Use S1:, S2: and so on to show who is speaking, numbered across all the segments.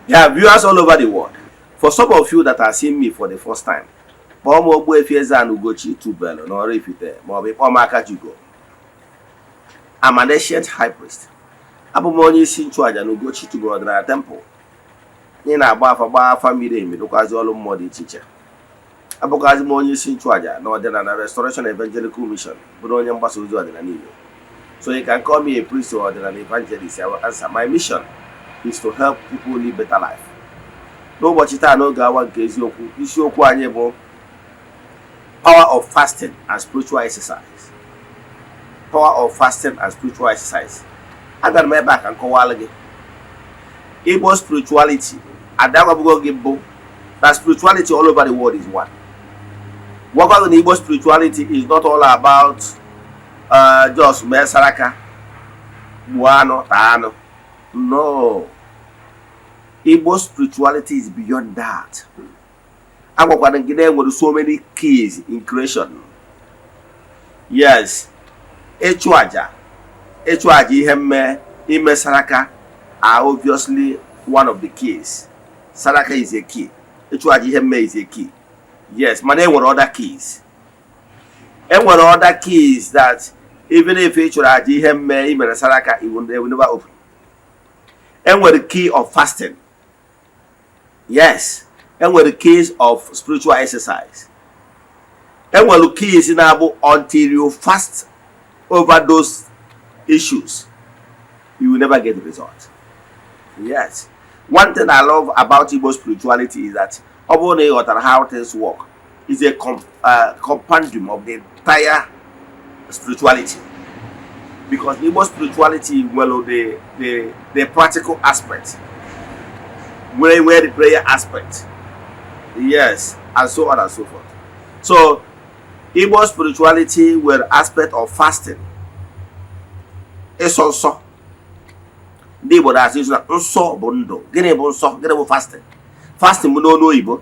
S1: Yeah, viewers all over the world. For some of you that are seeing me for the first time, kpọọ m Ogbuefi Eze-Ana Ugochi Tubelu n'Oraifite maọbụ ịkpọọ m Akajiugo. I'm an ancient high priest. Abụ m onye isi nchụaja na Ugochi Tubelu Ọdịnala Temple. Anyị na-agba afa, gbaa afa miri emi, rụkwazi ọrụ mmụọ dị iche iche. Abụkwazi m onye isi nchụaja na Ọdịnala Restoration Evangelical Mission, bụrụ onye mgbasa ozi ọdịnala Igbo. So you can call me a priest or ọdịnala evangelist. I will answer. My mission is to help people live better life. N'ụbọchị taa, n'oge awa nke eziokwu, isiokwu anyị bụ power of fasting and spiritual exercise. Power of fasting and spiritual exercise. Agara m ebe a ka m kọwalụ gị Igbo spirituality. Adagwabugo gị bụ na spirituality all over the world is one. Gwakwa gị na Igbo spirituality is not all about just mee saraka, gbuo anụ, taa anụ. No, Igbo spirituality is beyond that. Agwakwara gị na enwere so many keys in creation. Yes, ịchụ aja, ịchụ aja ihe mme, ime saraka are obviously one of the keys. Saraka is a key, ịchụ aja ihe mme is a key, yes, mana enwere other keys, enwere other keys that even if ị chụrụ aja ihe mme, i mere saraka, they will never open. Enwere key of fasting, yes, enwere keys of spiritual exercise, enwere keys na-abụ until you fast over those issues, you will never get the result. Yes, one thing I love about Igbo spirituality is that ọ bụrụ na ị ghọtara how things work, is a compendium of the entire spirituality, because Igbo spirituality nwere the practical aspect, nwere the prayer aspect, yes, and so on and so forth. So Igbo spirituality nwere aspect of fasting, ịsọ nsọ. Ndị Igbo na-asị na nsọ bụ ndụ. Gịnị bụ nsọ? Gịnị bụ fasting? Fasting bụ n'ọnụ oyibo,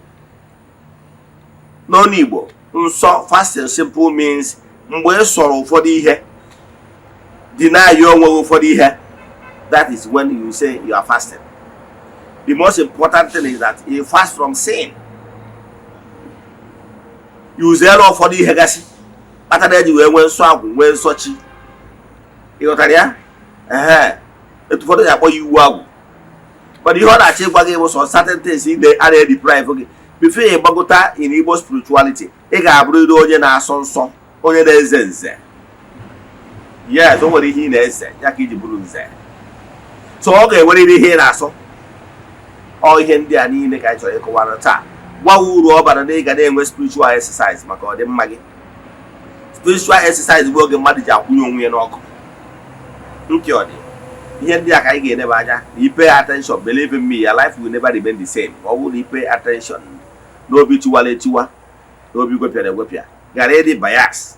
S1: n'ọnụ Igbo, nsọ. Fasting simple means mgbe ị sọrọ ụfọdụ ihe, deny ya onwe gị ụfọdụ ihe, that is when you say you are fasting. The most important thing is that you fast from sin. You zere ụfọdụ ihe gasị kpatara eji wee nwee nsọ agwụ, nwee nsọ chi. Ị ghọtara ya? Ehe, etu ụfọdụ ji akpọ ya iwu agwụ. Mana ihe ọ na-achọ ịgwa gị bụ sọ certain things ị a na-deprive gị before ị gbagota in Igbo spirituality. Ị ga-abụrịrị onye na-asọ nsọ, onye na-eze nze. Yes, o nwere ihe ị na-eze ya ka iji bụrụ nze, so ọ ga-enwerịrị ihe ị na-asọ. Ọ ihe ndị a niile ka anyị chọrọ ịkọwara taa, gwa uru ọ bara na ị ga na-enwe spiritual exercise maka ọdịmma gị. Spiritual exercise bụ oge mmadụ ji akwụnye onwe ya n'ọkụ. Nke ọ dị, ihe ndị a ka anyị ga-enebe anya na i pay attention. Believe in me, your life will never remain the same. Ọ bụrụ na i pay attention n'obi tiwara etiwa, n'obi gwepịara egwepịa, ghara ịdị bias.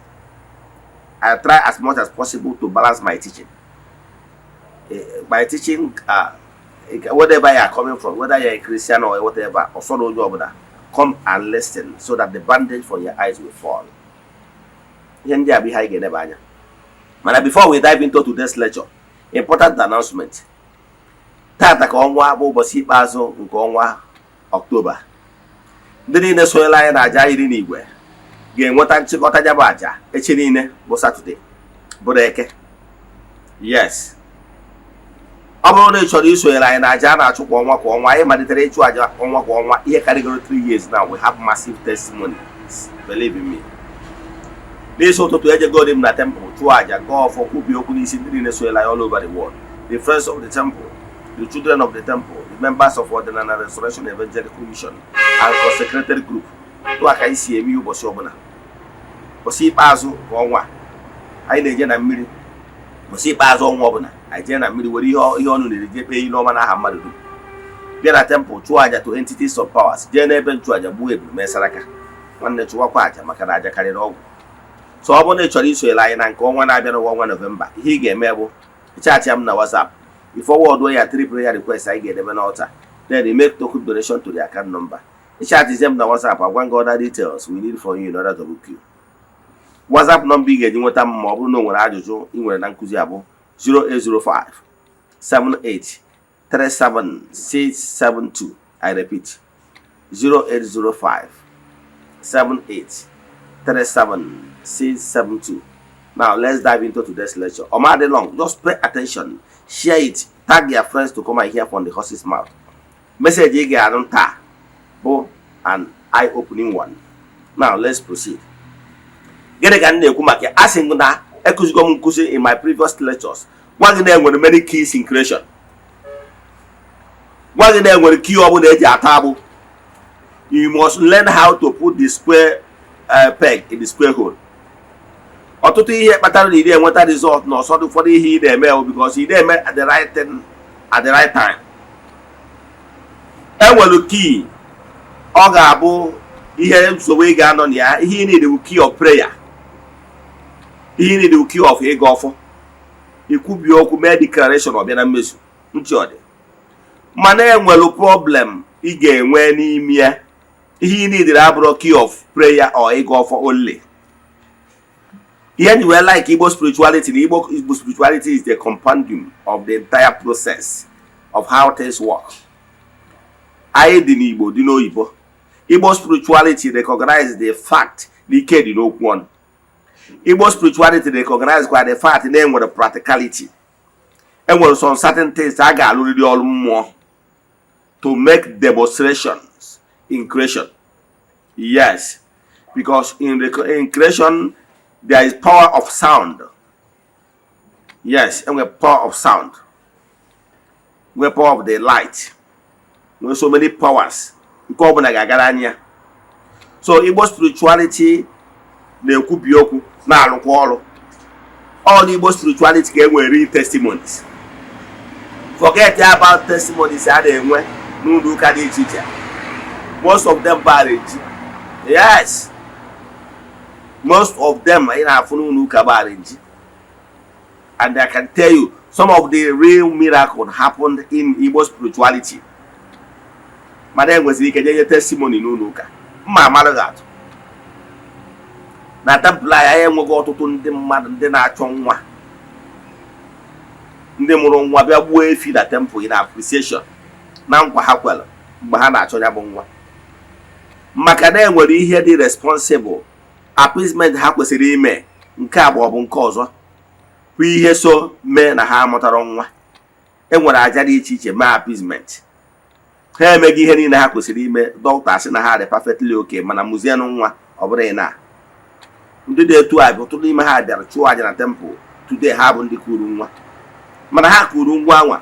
S1: I try as much as possible to balance my teaching. My teaching, whatever you are coming from, whether you're a Christian or whatever, ọsọ na onye ọbụla, come and listen so that the bandage for your eyes will fall. Ihe ndị a bụ ihe anyị ga-enebe anya. Mana before we dive into today's lecture, important announcement. Tata ka ọnwa bụ ụbọchị ikpeazụ nke ọnwa Ọktoba. Ndị niile sonyere anyị na aja 10 na igwe ga-enweta nchịkọta ya bụ aja echi niile bụ Satọde, bụrụ Eke. Yes, ọ bụrụ na ị chọrọ isonyere anyị na aja a na-achụ kwa ọnwa kwa ọnwa, anyị malitere ịchụ aja ọnwa kwa ọnwa ihe karịgoro 3 years now. We have massive testimonies, believe in me. N'isi ụtụtụ, ejegodi m na temple chụọ aja, gaa ọfọ, kwubie okwu n'isi ndị niile sonyere anyị all over the world, the friends of the temple, the children of the temple, the members of Ọdịnala Restoration Evangelical Mission and consecrated group. Tụ aka anyị si eme ihe ụbọchị ọbụla. Ụbọchị ikpeazụ nke ọnwa, anyị na-eje na mmiri. Ụbọchị ikpeazụ ọnwa ọbụla, anyị jee na mmiri, were ihe ihe ọnụ na-eri, jee kpee ihe ọma n'aha mmadụ dum, bịa na temple chụọ aja to entities of powers, jee n'ebe nchụaja gbuo ebulu, mee saraka. Nwanne, chụwakwa aja maka na aja karịrị ọgwụ. So ọ bụrụ na ị chọrọ isonyere anyị na nke ọnwa na-abịa n'ụwa, ọnwa Nọvemba, ihe ị ga-eme bụ chat m na WhatsApp, i forward ya three prayer requests anyị ga-edebe n'altar, then you make token donation to the account number. Chat m na WhatsApp, agwa gị other details we need for you in order to book you. WhatsApp nọmba ị ga-eji nweta m ma ọ bụrụ na o nwere ajụjụ ị nwere na nkụzi abụ 0805 78 37672. I repeat, 0805 78 37672. Now let's dive into today's lecture. Omade long, just pay attention, share it, tag your friends to come and hear from the horse's mouth. Message ị ga-anụ taa bụ an eye-opening one. Now let's proceed. Gịnị ka m na-ekwu maka ya? A sị m na ekụzigo m nkụzi in my previous lectures, gwa gị na enwere many keys in creation, gwa gị na enwere key ọbụla eji ata agbụ. You must learn how to put the square peg in the square hole. Ọtụtụ ihe kpatara na ị na-enweta result na ọsọdụ ụfọdụ ihe ị na-eme bụ because ị na-eme at the right thing at the right time. Enwere key ọ ga-abụ ihe nsogbu ị ga-anọ na ya. Ihe ị need bụ key of prayer, ihe ị need bụ key of ịga ọfọ, ikwubi okwu, mee declaration, ọ bịa na mmezu. Ntị ọ dị, mana enwere problem ị ga-enwe n'ime ya. Ihe ị need abụrụ key of prayer or ịga ọfọ only. Ihe ji wee like Igbo spirituality na Igbo spirituality is the compendium of the entire process of how things work. Anyị dị n'Igbo, dị n'oyibo. Igbo spirituality recognize the fact na ike dị n'okwu ọnụ. Igbo spirituality recognize kwa the fact na enwere practicality, enwere some certain things a ga-alụrịrị ọrụ mmụọ to make demonstrations in creation. Yes, because in creation there is power of sound. Yes, enwere power of sound, nwee power of the light, nwee so many powers nke ọbụla ga-agara anya. So Igbo spirituality na-ekwubi okwu, na-arụkwa ọrụ. All Igbo spirituality ka e nwere real testimonies. Forget about testimonies a na-enwe n'ụlọ ụka dị iche iche. Most of them bara eji. Yes, most of them anyị na-afụ n'ụlọ ụka bara eji. And I can tell you some of the real miracle happened in Igbo spirituality, mana enwesịrị ike nye testimony n'ụlọ ụka. Mma amara gị atụ, na temple anyị, anyị enweghị ọtụtụ ndị mmadụ ndị na-achọ nwa, ndị mụrụ nwa bịa gbuo efi na temple in appreciation na nkwa ha kwere mgbe ha na-achọ ya bụ nwa, maka na enwere ihe dị responsible appeasement ha kwesịrị ime. Nke a bụ ọ bụ nke ọzọ bụ ihe so mee na ha amụtara nwa. Enwere aja dị iche iche mee appeasement. Ha emeghị ihe niile ha kwesịrị ime. Dọkịta asị na ha dị perfectly okay, mana mụzienụ nwa. Ọ bụrụ na ndị dị etu a bụ ọtụtụ n'ime ha bịara chụọ aja na temple today, ha bụ ndị kuru nwa, mana ha kuru nwa anwa,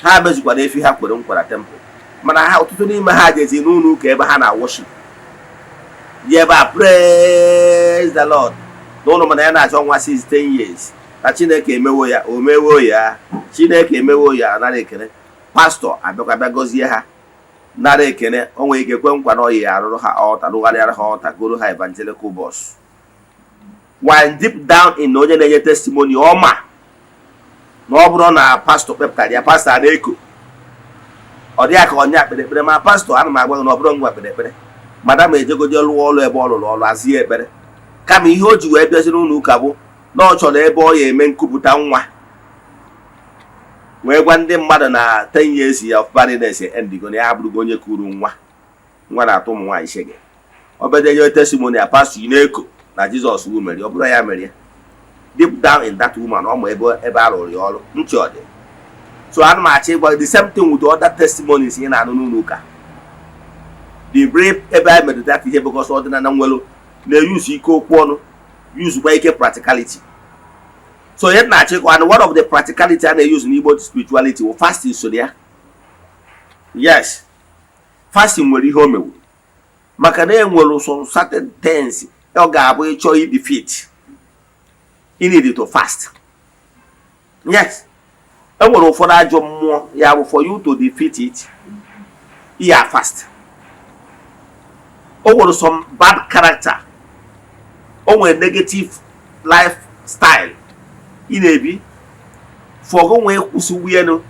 S1: ha mezukwara efi ha kwere nkwa na temple. Mana ha, ọtụtụ n'ime ha jezi n'ụlọ ụka ebe ha na-worship ji ebe a, "Praise the Lord," na ụlọ, mana ya na-achọ nwa since 10 years, na Chineke emewo ya, o mewo ya, Chineke emewo ya. Anara ekele. Pastọ abịakwa bịa gọzie ha, nara ekene. O nwere ike kwe nkwa na ọyị ya arụrụ ha altar, rụgharịara ha altar, goro ha evangelical bus, while deep down in onye na-enye testimony ọma na ọ bụrụ na pastọ kpepụtara ya, pastọ a na-eko ọ dị ya ka onye kpere ekpere. Ma pastọ, ana m agwa gị na ọ bụrụ ngwa kpere ekpere, madam ejegodi lụọ ọrụ ebe ọ lụrụ ọrụ azie ekpere, kama ihe o ji wee bịaziri ụlọ ụka bụ na ọ chọrọ ebe ọ ya eme nkupụta nwa, wee gwa ndị mmadụ na 10 years ya of barrenness endigo, na ya abụrụgo onye kuru nwa. Nwa na-atụ ụmụ nwaanyị shege. Ọ bịa nye testimony a, pastọ ị na-eko na Jizọs wu mere. Ọ bụrụ ya mere ya, deep down in that woman, ọ ma ebe a rụrụ ya ọrụ. Ntị ọ dị. So ana m achọ ịgwa, the same thing with other testimonies ị na-anụ n'ụlọ ụka. The brief ebe anyị mere that ihe, because ọdịnala nwere na-eyuzu ike okwu ọnụ, yuzukwa ike practicality. So ihe na-achọ ịkwa, and one of the practicality a na-eyuzu n'Igbo spirituality bụ fasting. So ya, yes, fasting nwere ihe o mewuru, maka na enwere some certain things ọ ga-abụ ịchọ i defeat, you need to fast. Yes, enwere ụfọdụ ajọ mmụọ ya bụ for you to defeat it, ya fast. O nwere some bad character, o nwere negative lifestyle ị na-ebi, for go nwee kwụsị wuyenu,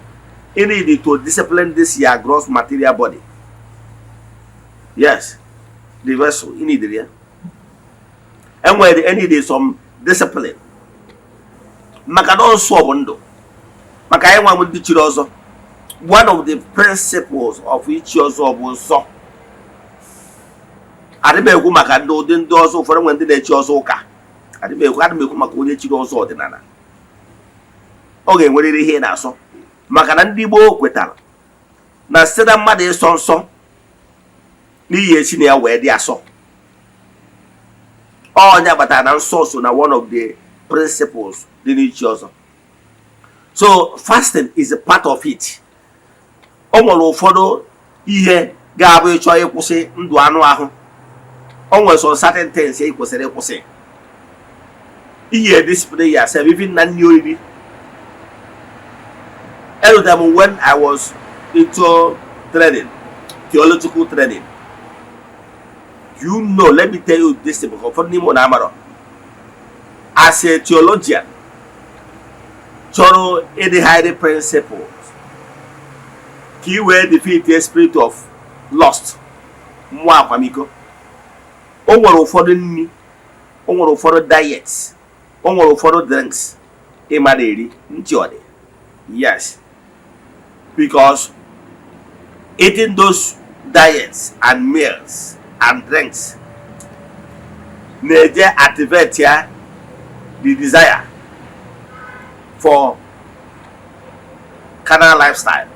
S1: you need to discipline this your gross material body. Yes, the vessel you need ya, enwere need some discipline, maka na ọsọ bụ ndụ, maka anyị nwa m ndị chiri ọzọ. One of the principles of ichi ọzọ bụ nsọ. Adịm ekwu maka ndị ụdị ndị ọzọ ụfọdụ nwere, ndị na-echi ọzọ ụka. Adịm ekwu, adịm ekwu maka onye chiri ọzọ ọdịnala. Ọ ga-enwerịrị ihe ị na-asọ, maka na ndị gboo kwetara na site na mmadụ ịsọ nsọ n'ihi esi na ya wee dị asọ. Ọnya kpatara na nsọ so na one of the principles dị n'ichi ọzọ. So fasting is a part of it. O nwere ụfọdụ ihe ga-abụ ịchọ ịkwụsị ndụ anụ ahụ, o nwere some certain things ị kwesịrị ịkwụsị, ihe discipline yourself, even na nri oriri. Erutere m when I was into training, theological training. Let me tell you this thing, because ụfọdụ n'ime ụnụ amarọ. As a theologian chọrọ ịdị highly principles ka ị wee defeat a spirit of lust, mmụọ akwamiko, o nwere ụfọdụ nri, o nwere ụfọdụ diets, o nwere ụfọdụ drinks ị mara eri ntị ọ dị. Yes, because eating those diets and meals and drinks na-eje activate ya the desire for carnal lifestyle.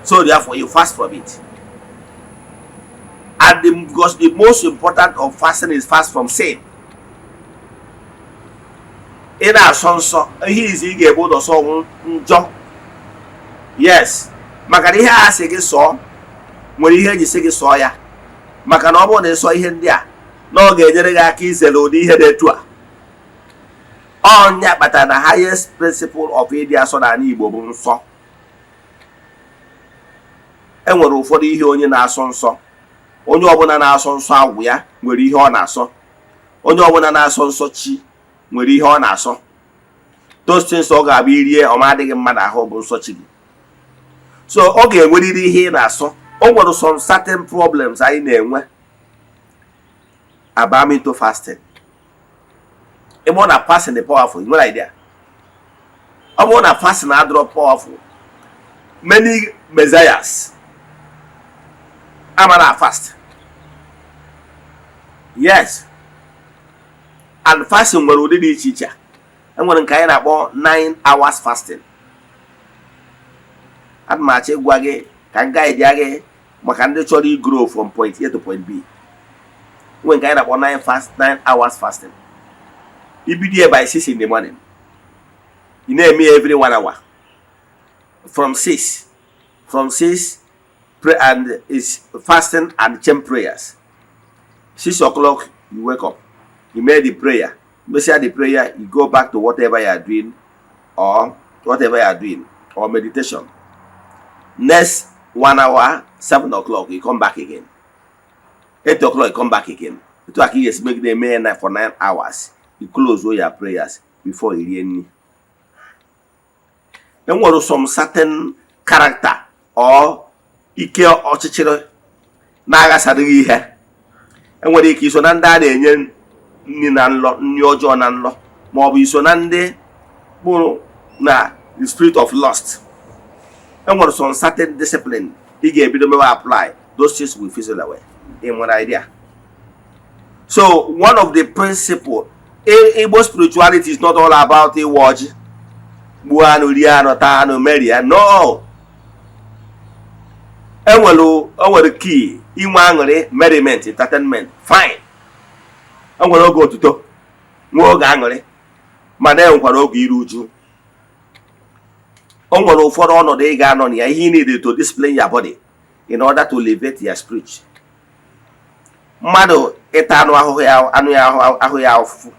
S1: So therefore you fast from it. And because the most important of fasting is fast from sin. Ị na-asọ nsọ, ihe izi ị ga-ebu ụzọ sọ njọ. Yes, maka na ihe a sị gị sọọ nwere ihe eji sị gị sọọ ya, maka na ọ bụrụ na ị sọ ihe ndị a, na ọ ga-enyere gị aka izere ụdị ihe dị etu a. Ọnya kpatara na highest principle of ịdị asọ n'ala Igbo bụ nsọ. E nwere ụfọdụ ihe onye na-asọ nsọ, onye ọbụla na-asọ nsọ agwụ ya nwere ihe ọ na-asọ, onye ọbụla na-asọ nsọ chi nwere ihe ọ na-asọ. Those things ọ ga-abụ irie, ọma adịghị mmadụ ahụ, bụ nsọ chi gị. So ọ ga-enwerịrị ihe ị na-asọ. O nwere some certain problems anyị na-enwe about into fasting. Ịmụ na fasting dị powerful, you nwere idea. Ọ bụrụ na fasting adịrọ powerful, many messiahs amara fast. Yes, and fasting nwere ụdị dị iche iche. Enwere nke anyị na-akpọ 9 hours fasting. Ana m achọ ịgwa gị ka m guide ya gị maka ndị chọrọ igrow from point A to point B. Nwere nke anyị na-akpọ 9 fast 9 hours fasting. Ibido ya by 6 in the morning, ị na-eme ya every 1 hour from 6, from 6, pray and is fasting and chain prayers. 6 o'clock you wake up, you make the prayer. Mesịa the prayer, you go back to whatever you are doing or whatever you are doing or meditation. Next 1 hour, 7 o'clock, you come back again. 8 o'clock you come back again. Etu a ka ị ga-esi megide eme ya for 9 hours. You close all your prayers before i rie nri. Enwere some certain character or ike ọchịchịrị na-aghasadịghị ihe. Enwere ike iso na ndị a na-enye nri na nlọ, nri ọjọọ na nlọ, ma ọ bụ iso na ndị kpụrụ na the spirit of lust. Enwere some certain discipline ị ga-ebido mewe apply, those things will fizzle away. Ị nwere idea. So one of the principle Igbo spirituality is not all about ịwa ọjị, gbuo anụ, rie anụ, taa anụ, merie. No, enwere key inwe aṅụrị, merriment, entertainment, fine. Enwere oge otuto, nwee oge aṅụrị, mana e nwekwara oge iru uju. O nwere ụfọdụ ọnọdụ ị ga-anọ na ya, ihe ị need to discipline your body in order to elevate your spirit. Mmadụ ịta anụ ahụhụ ya, anụ ya ahụ ya ọfụfụ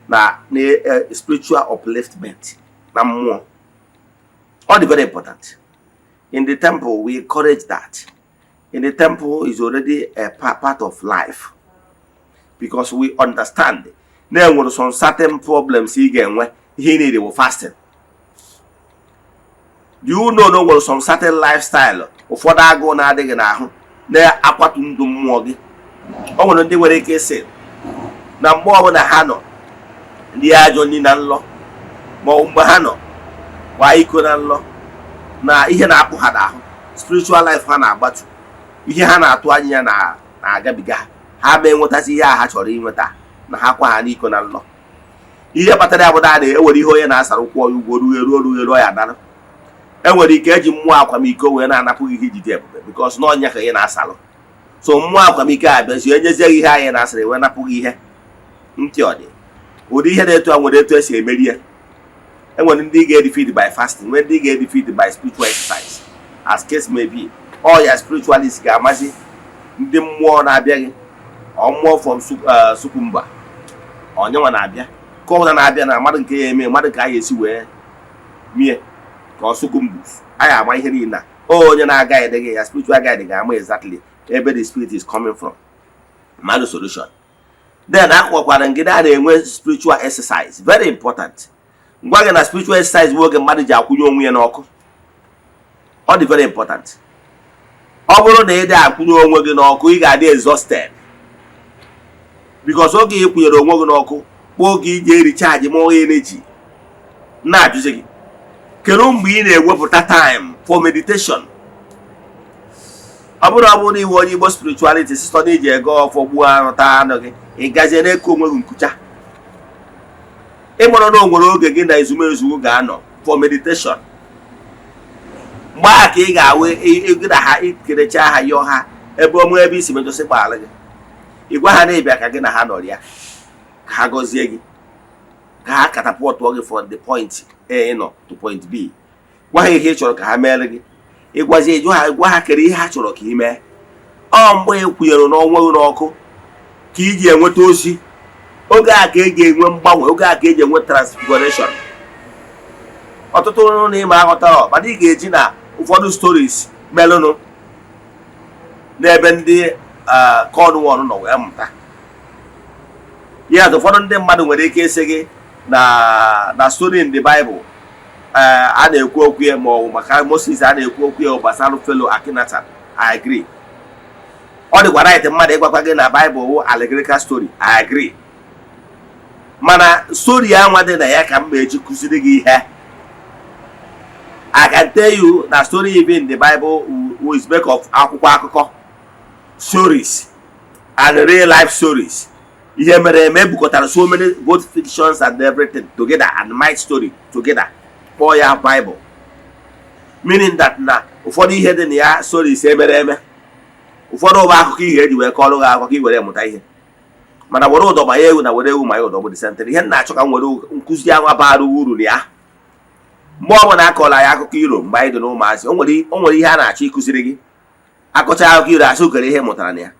S1: na spiritual upliftment na mmụọ, ọ dị very important. In the temple we encourage that. In the temple is already a part of life, because we understand na enwere some certain problems ị ga-enwe, ihe ị need bụ fasting. Do you know na o nwere some certain lifestyle, ụfọdụ agụụ na-adịghị n'ahụ na-akwatu ndụ mmụọ gị? O nwere ndị nwere ike ịsị na mgbe ọbụla ha nọ ndị ajọ nri na nlọ, ma ọ bụ mgbe ha nọ kwa iko na nlọ, Na ihe na-apụ ha n'ahụ, spiritual life ha na-agbatu, ihe ha na-atụ anya ya na-agabiga ha, ha ma enwetazi ihe a ha chọrọ inweta na ha kwa ha n'iko na nlọ. Ihe kpatara ya bụ na a na-ewere ihe onye na-asara ụkwụ ya ụgwọ ruo eruo ruo eruo ya nara. Enwere ike eji mmụọ akwamiko wee na-anapụ gị ihe ijide ebube, because n'ọnya ka ị na-asalụ. So mmụọ akwamiko a bịazie, enyezie gị ihe anyị na-asara, wee napụ gị ihe. Ntị ọ dị ụdị ihe na-etu a nwere etu esi emeri ya. Enwere ndị ga-edefeat by fasting, nwee ndị ga-edefeat by spiritual exercise, as case may be. Ọ ya spiritualist ga-amazi ndị mmụọ na-abịaghị. Ọ mmụọ from sukumba onyenwa na-abịa, ka ọbụla na-abịa na mmadụ nke ya eme mmadụ ka a ga-esi wee mie ka ọ sukumbus anyị ama ihe niile a. Onye na-aga gị ya spiritual guide ga-ama exactly ebe the spirit is coming from, mmadụ solution. Then akwakwara ngide a na-enwe spiritual exercise, very important. Ngwa gị na spiritual exercise bụ oge mmadụ ji akwụnye onwe ya n'ọkụ. Ọ dị very important. Ọ bụrụ na ị dị akwụnye onwe gị n'ọkụ, ị ga-adị exhausted, because oge ị kwụnyere onwe gị n'ọkụ kpọọ oge iji erecharge more energy. Na-ajụzi gị, kedu mgbe ị na-ewepụta time for meditation? Ọ bụrụ na iwe onye Igbo spirituality site na iji ego ọfọ, gbuo anụ, taa anụ gị, ị gazie na-eke onwe gị nkucha. Ịmụrụ na o nwere oge gị na ezumezu ga-anọ for meditation. Mgbe a ka ị ga-awe gị na ha ikerecha ha, yọọ ha ebe ọmụ ebe isi mejọsị gbaala gị, ị gwa ha na ịbịa ka gị na ha nọrịa, ka ha gọzie gị, ka ha catapultụọ gị from the point A ị nọ to point B. Gwa ha ihe ị chọrọ ka ha meere gị. Ịgwazie jụ ha, gwa ha kere ihe ha chọrọ ka ị mee. Ọ mgbe ị kwụnyere n'ọnwa gị n'ọkụ ka iji enweta ozi. Oge a ka eji enwe mgbanwe, oge a ka eji enwe transfiguration. Ọtụtụ na ịma aghọtara, mana ị ga-eji na ụfọdụ stories melụnụ n'ebe ndị Cornwall nọ wee mụta ya. Ụfọdụ ndị mmadụ nwere ike ịsị gị na story in the Bible a na-ekwu okwu ya, ma ọ bụ maka Moses a na-ekwu okwu ya gbasara Pharaoh Akhenaten. I agree. Ọ dịkwa right mmadụ ịgwakwa gị na Bible wụ allegorical story. I agree, mana story anwa dị na ya ka m ma eji kụziri gị ihe. I can tell you na story even in the Bible is made of akwụkwọ akụkọ, stories and real life stories, ihe mere eme ebukọtara so many both fictions and everything together and my story together, kpọọ ya Bible, meaning that na ụfọdụ ihe dị na ya, stories emere eme, ụfọdụ ụba akụkọ ihe eji wee kọọrọ gị akụkọ i were mụta ihe. Mana were ụdọ ma ya ewu na were ewu ma ya ụdọ bụ the same thing. Ihe m na-achọ ka m were nkụzi ahụ bara uru na ya. Mgbe ọ bụla akọọla ya akụkọ iro mgbe anyị dị n'ụmụazị, o nwere ihe a na-achọ ịkụziri gị. Akọcha akụkọ iro, asị okere ihe mụtara na ya.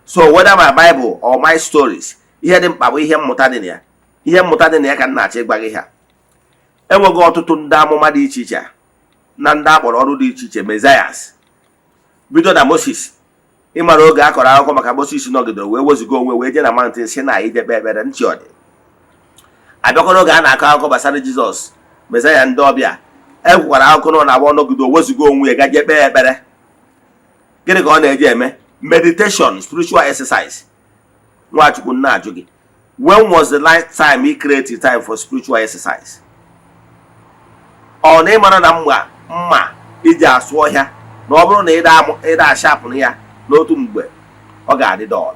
S1: So whether my Bible or my stories, ihe dị mkpa bụ ihe mmụta dị na ya. Ihe mmụta dị na ya ka m na-achọ ịgwa gị. Ha enweghị ọtụtụ ndị amụma dị iche iche na ndị akpọrọ ọrụ dị iche iche, messiahs, bido na Moses. Ịmara oge a kọrọ akụkọ maka Moses nọgidere wee wezuga onwe wee jee na mountain si na ije kpee ekpere. Ntị ọ dị abịakwa n'oge a na-akọ akụkọ gbasara Jizọs, Messiah, ndị ọbịa ekwukwara akụkọ na ọ na-agba ọnọgide wezuga onwe ya gaje kpee ekpere. Gịnị ka ọ na-eji eme? Meditation, spiritual exercise. Nwachukwu, na-ajụ gị, when was the last time he created time for spiritual exercise? Ọ na ịmara na mma iji asụ ọhịa, na ọ bụrụ na ịda asharpen ya n'otu mgbe, ọ ga-adị dull,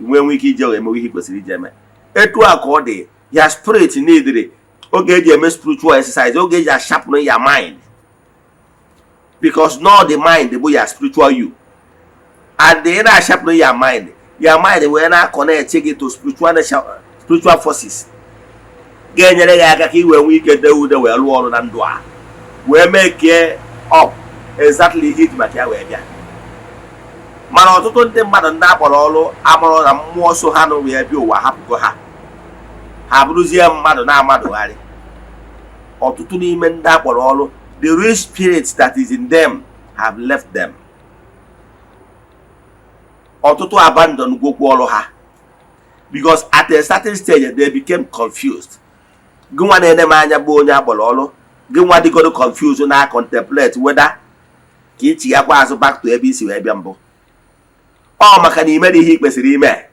S1: nwee ike ije emewe ihe ị kwesịrị iji eme. Etu a ka ọ dị ya. Spirit neediri oge eji eme spiritual exercise, oge eji asharpen ya mind, because not the mind bụ ya spiritual you, and ị na-asharpen ya mind, ya mind wee na-connect gị to spiritual nature, spiritual forces ga-enyere gị aka ka ị wee nwee ike dee ude wee rụọ ọrụ na ndụ a, wee make up exactly ihe iji maka ya wee bịa. Mana ọtụtụ ndị mmadụ, ndị akpọrọ ọrụ, amụrụ na mmụọ so ha nụ wee bịa ụwa, hapụgo ha, ha bụrụzie mmadụ na-amadụgharị. Ọtụtụ n'ime ndị akpọrọ ọrụ, the real spirit that is in them have left them. Ọtụtụ abandon gwokwu ọrụ ha because at a certain stage they became confused. Gị nwa na-ene m anya bụ onye akpọrọ ọrụ, gị nwa dịgodo confused na contemplate whether ka ị chighakwa azụ back to ebe isi wee bịa mbụ. Ọ maka na imere ihe ị kwesịrị ime.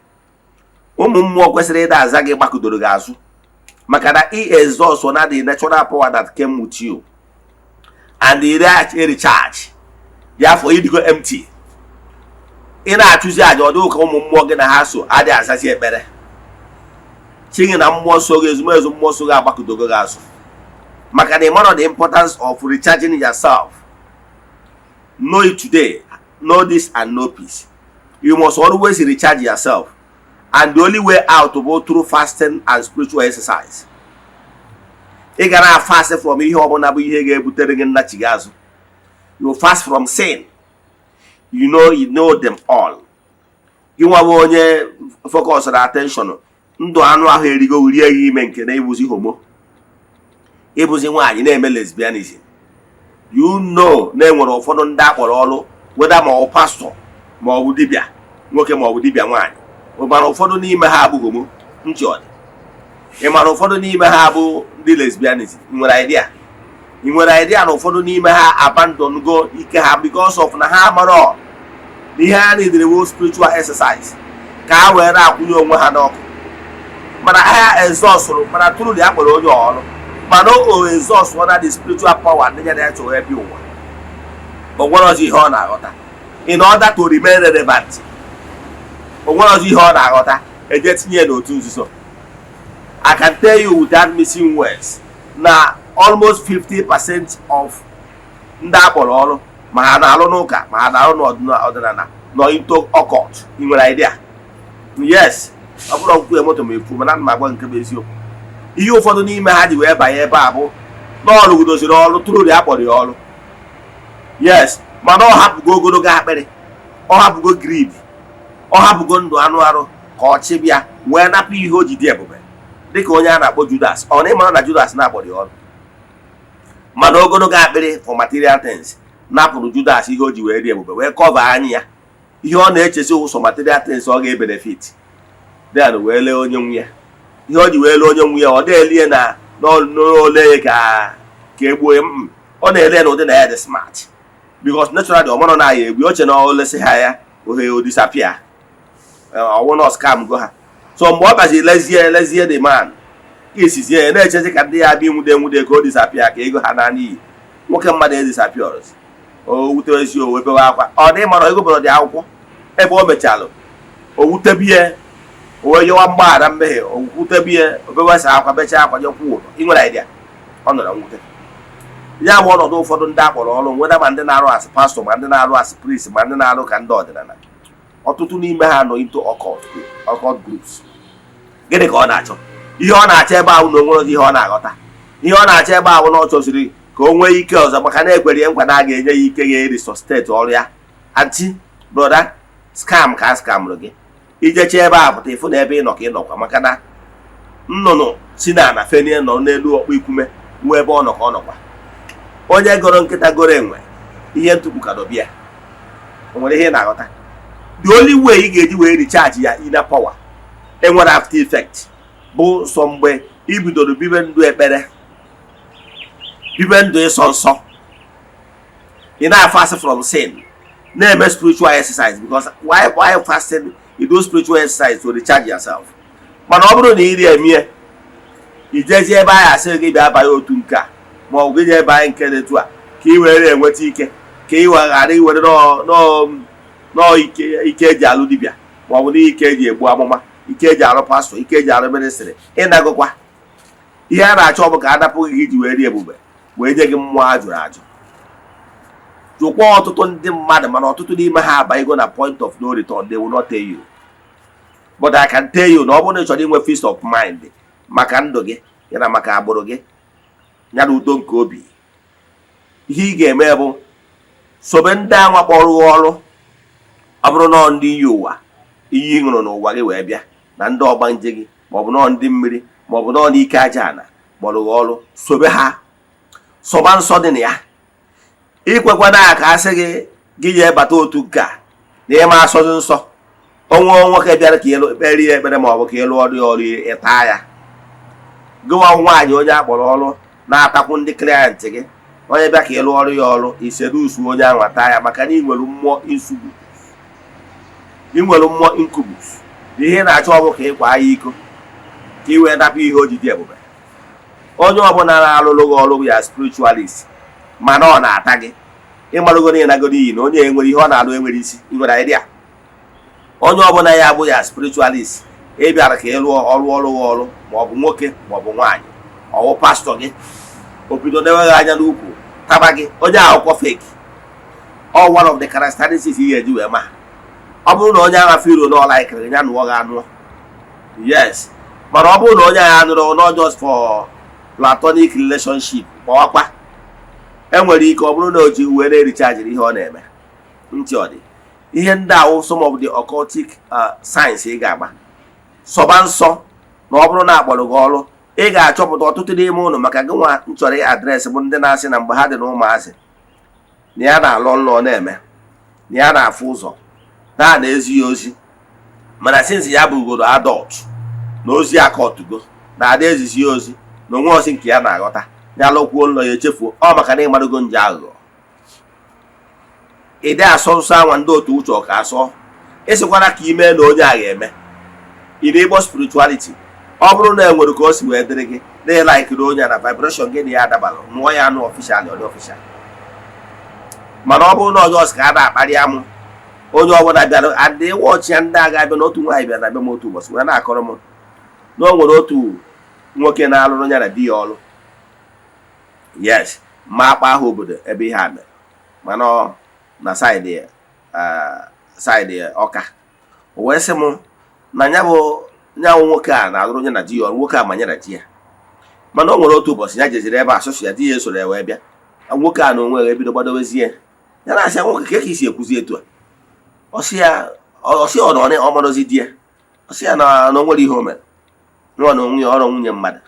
S1: Ụmụ mmụọ kwesịrị ịda aza gị gbakụdoro gị azụ, maka na ị exhaust na the natural power that came with you. And ị recharge ya afọ ịdịgo empty, ị na-achụzi àjà, ọ dịghị ka ụmụ mmụọ gị na ha so adịghị azazi ekpere chi gị na mmụọ so gị. Ezumezu mmụọ so gị agbakọdogo gị azụ, maka na ị mara the importance of recharging yourself. Know it today, know this and know peace: you must always recharge yourself, and the only way out bụ through fasting and spiritual exercise. Ị ga na fast from ihe ọbụla bụ ihe ga-ebutere gị nnachi azụ. You fast from sin. You know them all. Gị nwa bụ onye focus na attention ndụ anụ ahụ erigo rie gị ime nke na ịbụzi homo, ịbụzi nwaanyị na-eme lesbianism. You know na enwere ụfọdụ ndị akpọrọ ọrụ, weda ma ọ bụ pastọ ma ọ bụ dibịa nwoke ma ọ bụ dibịa nwaanyị, mana ụfọdụ n'ime ha abụ homo. Ntị ọ dị, ị mara ụfọdụ n'ime ha bụ ndị lesbianism. Ị nwere idea? Ị nwere idea na ụfọdụ n'ime ha abandon go ike ha because of na ha mara na ihe ha needere wo spiritual exercise ka ha wee na-akwụnye onwe ha n'ọkụ? Mana ha exhaustụrụ, mana truly a kpọrọ onye ọrụ, mana o exhaust na the spiritual power ndị ya na-eche wee bịa ụwa. O nwere ọzọ ihe ọ na-aghọta in order to remain relevant. O nwere ọzọ ihe ọ na-aghọta, eje tinye ya n'otu nzuzo. I can tell you without missing words na almost 50% of ndị akpọrọ ọrụ, ma ha na-alụ n'ụka, ma ha na-alụ n'ọdịnala, nọ into occult. Ị nwere idea? Yes, ọ bụrụ nkwụ ya moto ma efu, mana ana m agwa nke bụ eziokwu. Ihe ụfọdụ n'ime ha ji wee banye ebe a bụ na ọ rụgidoziri ọrụ tụrụ ya, akpọrọ ya ọrụ, yes, mana ọ hapụgo ogologo akpịrị, ọ hapụgo greed, ọ hapụgo ndụ anụ arụ ka ọ chịbịa wee napụ ihe o ji dị ebube, dịka onye a na-akpọ Judas. Ọ na ịmara na Judas na-akpọrọ ya ọrụ, mana ogologo akpịrị for material things napụrụ Judas ihe o ji wee dị ebube, wee cover anya ya. Ihe ọ na-echesi ụsọ material things ọ ga-ebenefit, then wee lee onye nwe ya. Ihe o ji wee lee onye nwe ya, ọ na-elie na n'ole ka egbuo ya. Ọ na-ele na ụdị na ya dị smart, because naturally ọ mara na ya egbu oche na o lesi ha ya ohe, o disappear. Ọwụ na scam go ha. So mgbe ọ bazi lezie lezie the man isizie ya na-echezi ka ndị ya bịa enwude enwude ka o disappear, ka ego ha na n'iyi. Nwoke mmadụ edisappear, o wutewezi, o webewe akwa. Ọ dị mara ego bụrụ dị akwụkwọ ebe o mechalụ, o wutebie, o wee yọwa mgbaghara mmehie, o wutebie, obewesa akwa, bechaa akwa, jekwụ ụdọ. Ị nwere idea? Ọ nọrọ mwute. Ya bụ ọnọdụ ụfọdụ ndị akpọrọ ọrụ nweda, ma ndị na-arụ asị pastọ, ma ndị na-arụ asị priest, ma ndị na-arụ ka ndị ọdịnala. Ọtụtụ n'ime ha nọ into occult groups. Gịnị ka ọ na-achọ? Ihe ọ na-achọ ebe ahụ na onwere ihe ọ na-aghọta. Ihe ọ na-achọ ebe ahụ na ọ chọziri ka o nwee ike ọzọ, maka na ekwere ya nkwa na a ga-enye ya ike ga-eresuscitate ọrụ ya. Aunty, brother, scam ka a scamụrụ gị. Ijecha ebe a pụta, ịfụ na ebe ị nọ ka ị nọkwa, maka na nnụnụ si na ana fenie nọ n'elu ọkpọ ikume nwee ebe ọ nọ ka ọ nọkwa. Onye goro nkịta goro enwe, ihe ntụpụ ka dọbịa. O nwere ihe ị na-aghọta? The only way ị ga-eji wee recharge ya inner power enwere after effect bụ sọ mgbe ị bidoro bibe ndụ ekpere, bibe ndụ ịsọ nsọ. Ị na-fast from sin, na-eme spiritual exercise, because why fasting? You do spiritual exercise to recharge yourself. Mana ọ bụrụ na ị ri emie, ijezie ebe anyị asị gị bịa banye otu nke a, ma ọ bụ gị jee banye nke dị etu a, ka ị were enweta ike, ka ị ghara iwere nọọ ike, ike eji alụ dibịa, ma ọ bụ na ike eji egbu amụma, ike eji alụ pastọ, ike eji alụ ministry. Ịnagụkwa ihe a na-achọ ọ bụ ka a napụghị gị iji wee rie ebube, wee nye gị mmụọ a jụrụ ajụ. Jụkwa ọtụtụ ndị mmadụ, mana ọtụtụ n'ime ha abanyego na point of no return. They will not tell you, but I can tell you na ọ bụrụ na ị chọrọ inwe peace of mind maka ndụ gị, ya na maka agbụrụ gị, ya na udo nke obi, ihe ị ga-eme bụ sobe ndị anwa kpọrọ gị ọrụ. Ọ bụrụ nọọ ndị iyi ụwa, iyi ị ṅụrụ n'ụwa gị wee bịa na ndị ọgbanje gị, maọbụ nọọ ndị mmiri, maọbụ nọọ n'ike aja ana kpọrọ gị ọrụ, sobe ha, sọba nsọ dị na ya. Ikwekwana ka a sị gị gị jee bata otu nke a na ịma asọzi nsọ. Onwe nwoke bịara ka ịlụ kpere ya ekpere, maọbụ ka ịlụ ọrụ ya ọrụ, ịta ya. Gịnwa nwaanyị onye akpọrọ ọrụ na-atakwu ndị client gị, onye bịa ka ịlụ ọrụ ya ọrụ, isedusu onye ahụ ata ya, maka na ị nwere mmụọ insugbu, ị nwere mmụọ incubus, na ihe na-achọ ọ bụ ka ị kwaa ya iko, ka ị wee napụ ihe o ji dị ebube. Onye ọbụla na-alụrụ gị ọrụ ya spiritualist. Mana ọ na-ata gị, ịmarụgo na ịnagodo iyi na onye enwere ihe ọ na-alụ enwere isi. Ị nwere idea? Onye ọbụla ya bụ ya spiritualist, ị bịara ka ị rụọ ọrụ, ọrụ gị ọrụ, ma ọ bụ nwoke ma ọ bụ nwaanyị, ọwụ pastọ gị, o bido na-enweghị anya n'ukwu taba gị, onye akwụkwọ fake. All one of the characteristics ị ga-eji wee ma, ọ bụrụ na onye agha firo na ọ likeịrị ya, nụọ gị anụọ, yes. Mana ọ bụrụ na onye agha nụrụ not just for platonic relationship, gbawakwa. Enwere ike ọ bụrụ na o ji uwe na-erichajiri ihe ọ na-eme ntị. Ọ dị ihe ndị ahụ, some of the occultic signs ị ga-agba sọba nsọ na ọ bụrụ na akpọrọ gị ọrụ, ị ga-achọpụta ọtụtụ n'ime ụlọ. Maka gị nwa m chọrọ address bụ ndị na-asị na mgbe ha dị na ụmụazị na ya na-alọ nlọ, na-eme na ya na-afụ ụzọ na na-ezi ya ozi, mana since ya bụgoro adult na ozi akọtugo na ada ezizi ya ozi na onwe ozi nke ya na-aghọta, ya lụkwuo nlọ ya echefuo. Ọ maka na ịmadogo nje aghụghọ. Ịdị asọ nsọ anwa ndị otu uche ọka asọ, ịsịkwara ka ime na onye a ga-eme ị na-igbo spirituality. Ọ bụrụ na e nwere ka o si wee dịrị gị na ị likeiri onye a na vibration gị na ya adabalụ, nụọ ya anụ official, ọ dị official. Mana ọ bụrụ na ọjọọ ka a na-akparị amụ, onye ọbụla bịara adị wọchị ya, ndị agha abịa na otu nwaanyị bịara na be m otu ụbọchị wee na-akọrọ m na o nwere otu nwoke na-alụrụ ya na di ya ọrụ, yes, ma akpa ahụ obodo ebe ihe a mere, mana ọ na side Ọka. O wee sị m na ya bụ nyanwụ nwoke a na-alụrụ onye na di ya ọrụ, nwoke a manyere di ya. Mana o nwere otu ụbọchị ya jeziri ebe a sọsọ ya, di ya esoro ya wee bịa. Nwoke a na onwe ya ebido gbadowezie ya, na-asị ya, "Nwoke, ka isi ekwuzi etu a?" Ọsị ya, ọsị ọ na ọ marozi di ya. Ọsị ya na o nwere ihe o mere nwa na onwe ya, ọrụ nwunye mmadụ.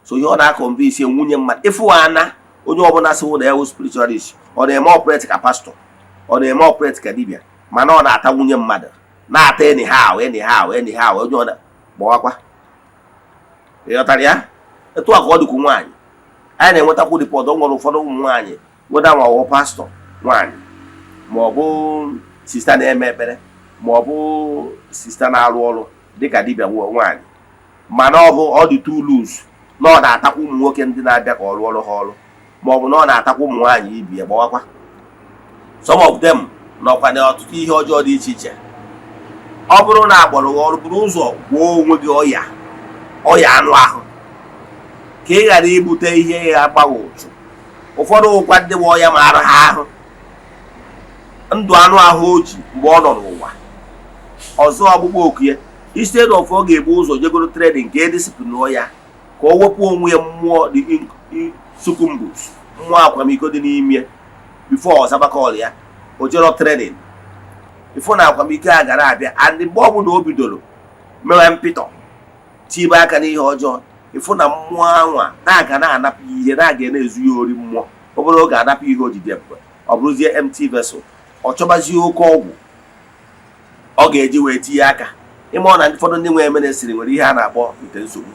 S1: So ihe ọ na-akọ mbụ isi nwunye mmadụ ịfụ ana. Onye ọbụla sị na ya wụ spiritualist, ọ na-eme operate ka pastọ, ọ na-eme operate ka dibịa, mana ọ na-ata nwunye mmadụ, na-ata anyhow, anyhow, anyhow. Onye ọ na-gbawakwa, ịghọtara ya? Etu a ka ọ dịkwu nwaanyị anyị na-enwetakwu report. O nwere ụfọdụ ụmụ nwaanyị weda, ma ọ bụ pastọ nwaanyị, ma ọ bụ sister na-eme ekpere, ma ọ bụ sister na-arụ ọrụ dịka dibịa nwaanyị, mana ọ bụ ọ dị too loose na ọ na-atakwa ụmụ nwoke ndị na-abịa ka ọ rụọ ọrụ ha ọrụ, ma ọ bụ na ọ na-atakwa ụmụ nwaanyị ibi ya. Gbawakwa. Some of them nọkwa na ọtụtụ ihe ọjọọ dị iche iche. Ọ bụrụ na akpọrọ gị ọrụ, buru ụzọ gwọọ onwe gị ọya, ọya anụ ahụ, ka ị ghara ibute ihe ya agbaghị ụchụ. Ụfọdụ ụkwa ndị bụ ọya maara ha ahụ, ndụ anụ ahụ o ji mgbe ọ nọ n'ụwa ọzọ, ọgbụgbọ oku ya, instead of ọ ga-ebu ụzọ jegoro training ka e discipline ya, ka o wepụ onwe ya mmụọ the succubus, mmụọ akwamiko dị n'ime ya, before ọ zabakọl ya, o jero training, ifo na akwamiko a gara abịa. And mgbe ọbụla o bidoro mewe mpịtọ, tibe aka n'ihe ọjọọ, ịfụ na mmụọ anwa na-aga na-anapụ ya ihe, na-aga na-ezu ya ori mmụọ. Obere oge, anapụ ihe ojide ebube, ọ bụrụzie empty vessel. Ọ chọbazie oke ọgwụ ọ ga-eji wee tinye aka ime. Ọ na ụfọdụ ndị nwe ministry nwere ihe a na-akpọ ite nsogbu.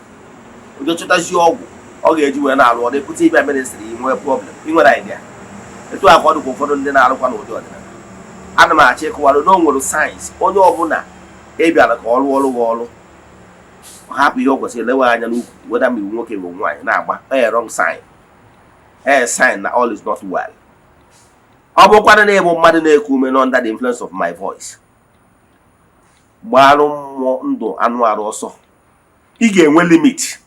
S1: Ụjọ chọtazie ọgwụ ọ ga-eji wee na-arụ ọrụ, ebute ịbịa ministry, nwee problem. Ị nwere idea etu a ka ọ dịkwa ụfọdụ ndị na-arụkwa n'ụdị ọdịnala. Ana m achọ ịkụwarụ na o nwere signs. Onye ọbụla ị bịara ka ọ rụọ ọrụ gị ọrụ, ọ hapụ ihe o kwesịrị elewe anya n'ukwu, weda ma iwu nwoke bụ nwaanyị na-agba a wrong sign, a sign na all is not well. Ọ bụrụkwanụ na ịbụ mmadụ na-eku ume nọ under the influence of my voice, gbaarụ mmụọ ndụ anụ arụ ọsọ. Ị ga-enwe limit,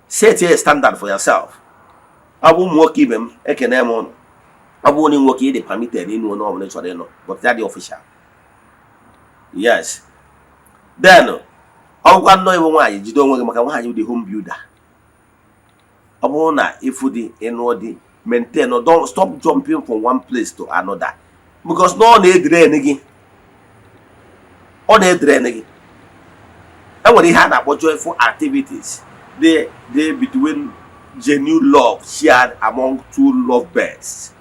S1: set a standard for yourself. Ọ bụ ụmụ nwoke ibe m, ekene m ụnụ. Ọ bụrụ na nwoke, ị dị permitted ịnụ onye ọbụla ị chọrọ ịnụ, but ya dị official, yes. Then ọ bụkwa nnọọ ịbụ nwaanyị, jide onwe gị, maka nwaanyị bụ the home builder. Ọ bụrụ na ịfụ di, ịnụọ di, maintain. Don't stop jumping from one place to another, because na ọ na-edrain gị, ọ na-edrain gị. E nwere ihe a na-akpọ joyful activities dị dị between genuine love shared among two lovebirds.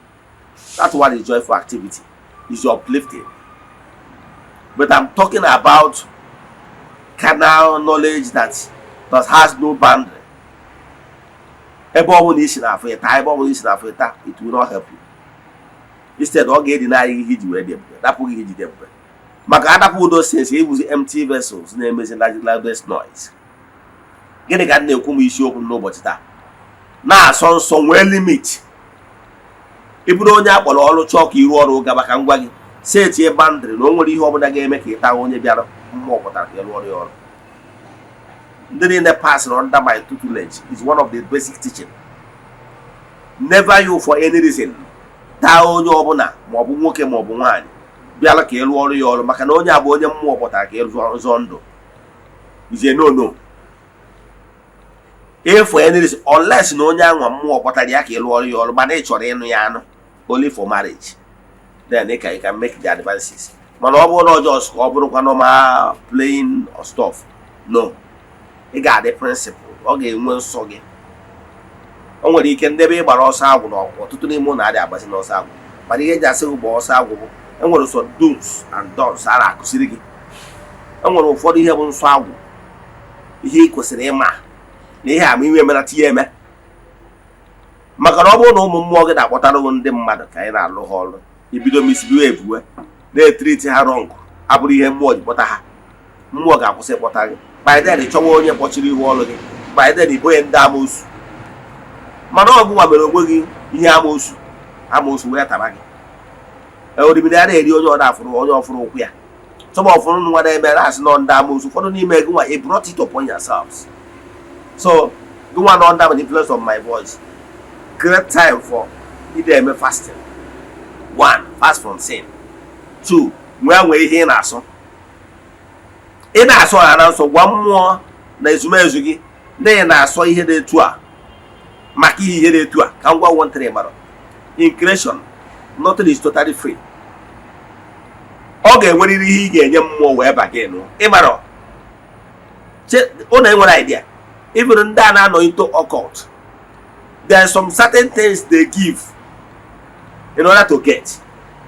S1: That's what is joyful activity is, uplifting. But I'm talking about carnal knowledge that has no boundary. Ebe ọ bụla isi na-afụ ịta, ebe ọ bụla isi na-afụ ịta, it will not help you. Instead, ọ ga-edi na ihe iji wee dị ebube, dapụ gị ihe iji dị ebube, maka adapụ udo sense ịbụzi empty vessels na-emezi loudest noise. Gịnị ka m na-ekwu m isiokwu m n'ụbọchị taa? Na-asọ nsọ, nwee limit. Ị bụrụ onye akpọrọ ọrụ, chọọ ka iru ọrụ gaba, ka m gwa gị, setie boundary na o nwere ihe ọbụla ga-eme ka ị taa onye bịara mmụọ pụtara ka ị rụọ ọrụ ya ọrụ. Ndị niile pass under my tutelage is one of the basic teaching: never you for any reason taa onye ọbụla, maọbụ nwoke maọbụ nwaanyị, bịara ka ị rụọ ọrụ ya ọrụ, maka na onye a bụ onye mmụọ pụtara ka ị zọọ ndụ is a no no if for any reason, unless na onye anwa mmụọ kpọtara ya ka ị rụọ ọrụ ya ọrụ, mana ị chọrọ ịnụ ya anụ only for marriage, then you can make the advances. Mana ọ bụrụ na ọjọọ ka ọ bụrụkwa normal playing or stuff, no. Ị ga-adị principle, ọ ga-enwe nsọ gị. O nwere ike ndebe ị gbara ọsọ agwụ na ọtụtụ n'ime ụlọ adị agbazi n'ọsọ agwụ, mana ihe eji asị gị gbaa ọsọ agwụ bụ enwere sọ do's and don'ts a na-akụziri gị. Enwere ụfọdụ ihe bụ nsọ agwụ, ihe ị kwesịrị ịma na ihe ama ime emena tinye eme, maka na ọ bụrụ na ụmụ mmụọ gị na-akpọtara gị ndị mmadụ ka anyị na-alụ ha ọrụ, ibido misbehave, na-etreat ha wrong, abụrụ ihe mmụọ ji kpọta ha, mmụọ ga-akwụsị ịkpọta gị. By then ị chọwa onye kpọchiri ihu ọrụ gị. By then ị onye ndị amoosu, mana ọgụ nwa mere onwe gị ihe amoosu, amoosu wee tara gị. Orimiri a na-eri onye ọ na-afụrụ onye ọfụrụ ụkwụ ya. Some of nwa na-eme na-asị nọ ndị amoosu, ụfọdụ n'ime gị nwa, you brought it upon yourselves. So gị nwa nọ under the influence of my voice, create time for ide eme fasting. One, fast from sin. Two, nwee ihe ị na-asụ, ị na-asụ ha na nsọ. Gwa mmụọ na ezumezu gị na ị na-asọ ihe dị etu a maka ihe dị etu a. Ka m gwa one thing mara: in creation, nothing is totally free. Ọ ga-enwerịrị ihe ị ga-enye mmụọ wee ba gị nụ. Ịmara ụnụ enwere idea, even ndị a na-anọ into occult, there are some certain things they give in order to get,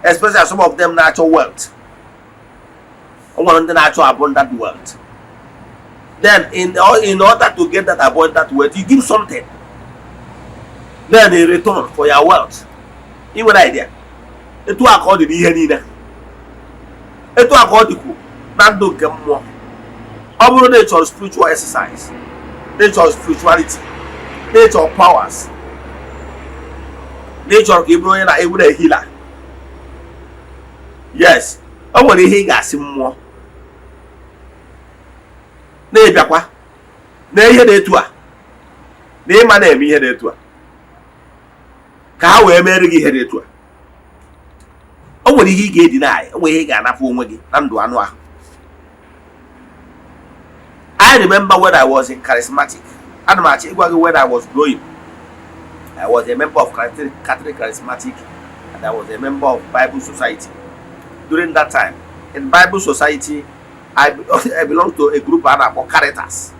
S1: especially some of them na-achọ wealth. O nwere ndị na-achọ abundant wealth. Then in order to get that abundant wealth, you give something then in return for your wealth. Ị nwere idea etu a ka ọ dị n'ihe niile, etu a ka ọ dịkwu na ndụ nke mmụọ. Ọ bụrụ na ị chọrọ spiritual exercise, na ị chọrọ spirituality, na ị chọrọ powers, na ị chọrọ ka ị bụrụ onye na-ewere healer, yes, o nwere ihe ị ga-asị mmụọ na-ịbịakwa na ihe na-etu a na ịma na-eme ihe na-etu a ka ha wee mere gị ihe dị etu a. O nwere ihe ị ga-edina anyị, o nwere ihe ị ga-anapụ onwe gị na ndụ anụ ahụ. I remember when I was in charismatic, ana m achọ ịgwa gị, when I was growing, I was a member of Catholic Charismatic and I was a member of Bible Society. During that time in Bible Society, I belong to a group a na-akpọ Caritas.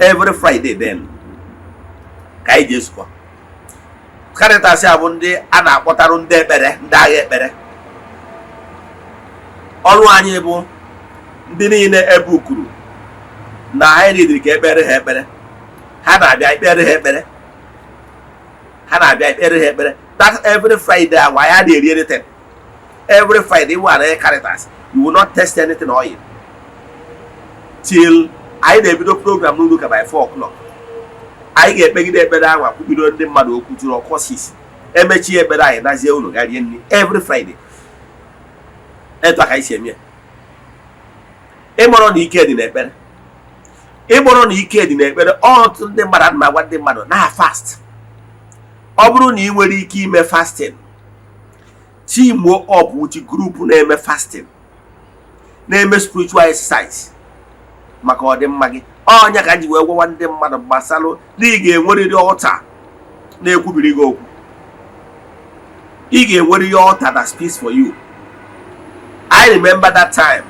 S1: Every Friday then ka anyị ji ezukọ. Caritas a bụ ndị a na-akpọtarụ ndị ekpere, ndị agha ekpere. Ọrụ anyị bụ ndị niile ebe ukuru na anyị nidiri ka ekpere ha ekpere, ha na-abịa ekpere ha ekpere, ha na-abịa ekpere ha ekpere. That every Friday ahụ, anyị adịghị eri anything. Every Friday iwu ana Caritas, you will not taste anything oil till anyị na-ebido program n'ụlọ ụka by 4 o'clock. Anyị ga-ekpegide ekpere ahụ, akwubido ndị mmadụ okwu tụrụ ọkọ 6, emechie ekpere, anyị nazie ụlọ ga rie nri. Every Friday, etu a ka anyị si eme ya. Ịmụrụ na ike dị n'ekpere, ịmụrụ na ike dị n'ekpere. Ọtụtụ ndị mmadụ, ana m agwa ndị mmadụ na fast. Ọ bụrụ na ị nwere ike ime fasting, team up with group na-eme fasting, na-eme spiritual exercise maka ọdịmma gị. Ọnya ka m ji wee gwawa ndị mmadụ gbasalụ na ị ga-enwerịrị altar na-ekwubiri gị okwu. Ị ga-enwerịrị altar that speaks for you. I remember that time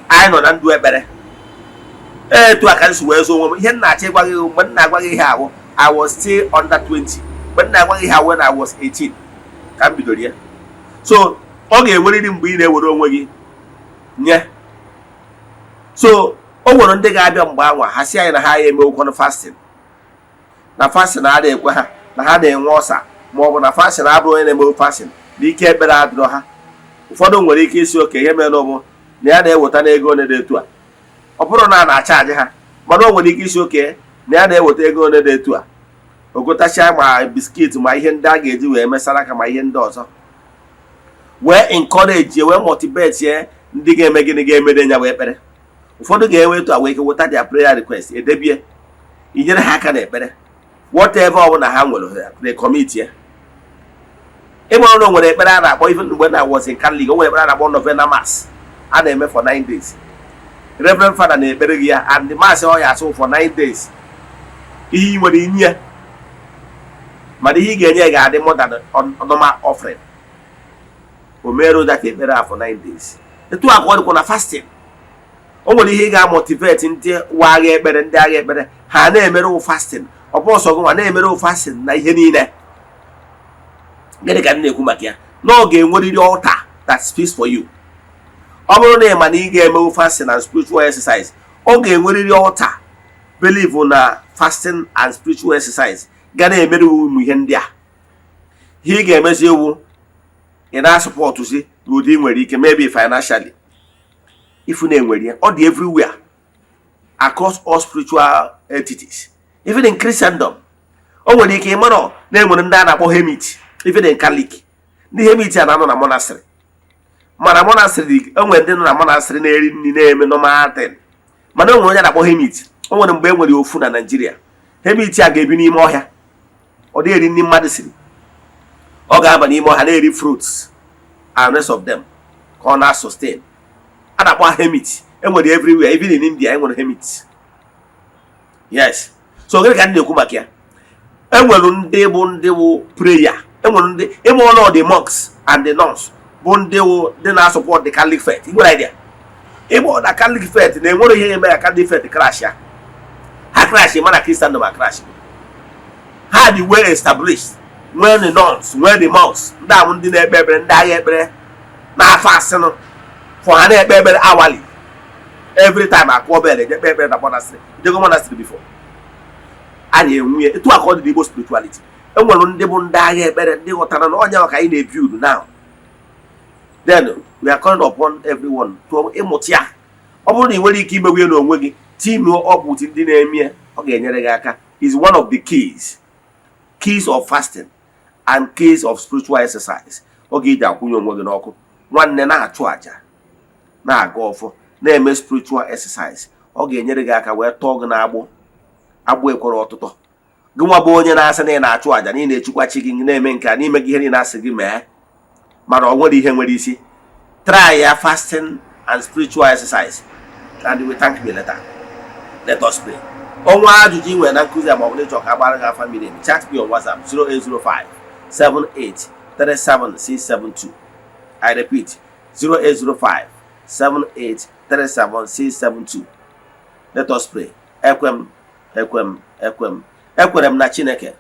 S1: anyị nọ na ndụ ekpere, etu a ka m si wee zụọ onwe m. Ihe m na-achọ ịgwa gị, mgbe m na-agwa gị ihe ahụ, I was still under 20. Mgbe m na-agwa gị ihe ahụ, when I was 18 ka m bidoro ya. So ọ ga-enwerịrị mgbe ị na-ewere onwe gị nye. So o nwere ndị ga-abịa mgbe anwa, ha si anyị na ha ya emewekwanụ fasting, na fasting adịghị ekwe ha, na ha na-enwe ọsa, ma ọ bụ na fasting abụrụ onye na-emewe fasting na ike ekpere adịrọ ha. Ụfọdụ nwere ike isi oke ihe mere bụ na ya na-eweta n'ego one dị etu a. Ọ bụrụ na a na-acharge ha, mana o nwere ike isi oke na ya na-eweta ego one dị etu a. Ogotacha ma biscuit, ma ihe ndị a ga-eji wee mesara aka, ma ihe ndị ọzọ, wee encourage, wee motivate ye ndị ga-eme gịnị, ga-emere ya wee ekpere. Ụfọdụ ga-enwe etu a wee ike weta their prayer request, edebie, inyere ha aka n'ekpere. Whatever ọbụla ha nwere, they commit ya. Ịmụrụ na o nwere ekpere a na-akpọ, even mgbe na was in Catholic, o nwere ekpere a na-akpọ novena mass a na-eme for 9 days. Reverend Father na-ekpere gị ya, and the mass ọ ya asụ for 9 days. Ihe ị nwere inye ya, mana ihe ị ga-enye ga-adị more than normal offering. O merụ that ekpere a for 9 days. Etu a ka ọ dịkwa na fasting. O nwere ihe ị ga-amotivate ndị wa agha ekpere, ndị agha ekpere ha na-emere fasting. Ọ bụ ọsọ gị nwa na-emere fasting na ihe niile. Gịnị ka m na-ekwu maka ya? Na ọ ga-enwerịrị altar that speaks for you. Ọ bụrụ na ị ma na ị ga-emewu fasting and spiritual exercise, ọ ga-enwerịrị altar believe na fasting and spiritual exercise ga na-emere ụmụ ihe ndị a. Ihe ị ga-emezi ewu, ị na-asupportụzi n'ụdị ị nwere ike, maybe financially, ifu na-enwere ya. Ọ dị everywhere across all spiritual entities, even in Christendom. O nwere ike ịmara na enwere ndị a na-akpọ hermit, even in Catholic. Ndị hermit a na-anọ na monastery, mana monastery, enwere ndị nọ na monastery na-eri nri, na-eme normal thing, mana o nwere onye a na-akpọ hermit. O nwere mgbe e nwere ofu na Nigeria. Hermit a ga-ebi n'ime ọhịa, ọ dịghị eri nri mmadụ siri. Ọ ga-aba n'ime ọhịa na-eri fruits and rest of them ka ọ na-sustain. A na-akpọ hermit. Enwere everywhere, even in India enwere hermit, yes. So gịnị ka m na-ekwu maka ya? Enwere ndị bụ ndị bụ prayer, enwere ndị ịma ọnụ, the monks and the nuns bụ ndị wụ ndị na-support the Catholic faith. Ị nwere idea ịma na Catholic faith na-enwere ihe eme ya? Catholic faith crash ya, ha crash, mana Christian ma crash. Ha dị well established, nwee the nuns, nwee the monks, ndị ahụ ndị na-ekpe ekpere, ndị agha ekpere na-afọ asịnụ for ha na-ekpe ekpere hourly. Every time akụọ bell, eje kpe ekpere na monastery. Jego monastery before a na-enwe ya. Etu a ka ọ dị n'Igbo spirituality. Enwere ndị bụ ndị agha ekpere, ndị ghọtara na ọnya ka anyị na-ebuild now. Then we are calling upon everyone to ịmụta ya. Ọ bụrụ na ị nwere ike imewe ya n'onwe gị, team up with ndị na-eme ya, ọ ga-enyere gị aka. Is one of the keys of fasting and keys of spiritual exercise. Ọ ga-eji akwụnye onwe gị n'ọkụ. Nwanne, na-achụ àjà, na-aga ọfọ, na-eme spiritual exercise, ọ ga-enyere gị aka wee tọọ gị n'agbụ agbụ ekwere ọtụtụ. Gị nwa bụ onye na-asị na ị na-achụ àjà, na ị na-echukwa chi gị, na-eme nke a n'ime gị, ihe niile asị gị mee, mana ọ nwere ihe nwere isi. Try ya, fasting and spiritual exercise, and you will thank me later. Let us pray. Ọnwa ajụjụ ị nwere na nkụzi a, ma ọ bụ na ịchọ ka agbara gị afa miri emi, chat me on WhatsApp 0805 78 37672. I repeat, 0805 78 37672. Let us pray. Ekwe m, ekwe m, ekwe m, ekwere m na Chineke.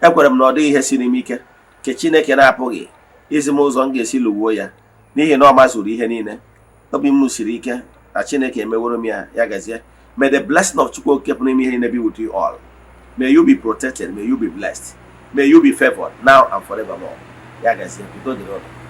S1: Ekwere m na ọ dịghị ihe siri m ike nke Chineke na-apụghị izi m ụzọ m ga-esi lụgbuo ya, n'ihi na ọ mazuru ihe niile. Obi m siri ike na Chineke emeworo m ya. Ya gazie. May the blessing of Chukwu Okike pụrụ ime ihe niile be with you all. May you be protected, may you be blessed, may you be favored now and forevermore. Ya gazie, udo dịrị ụnụ.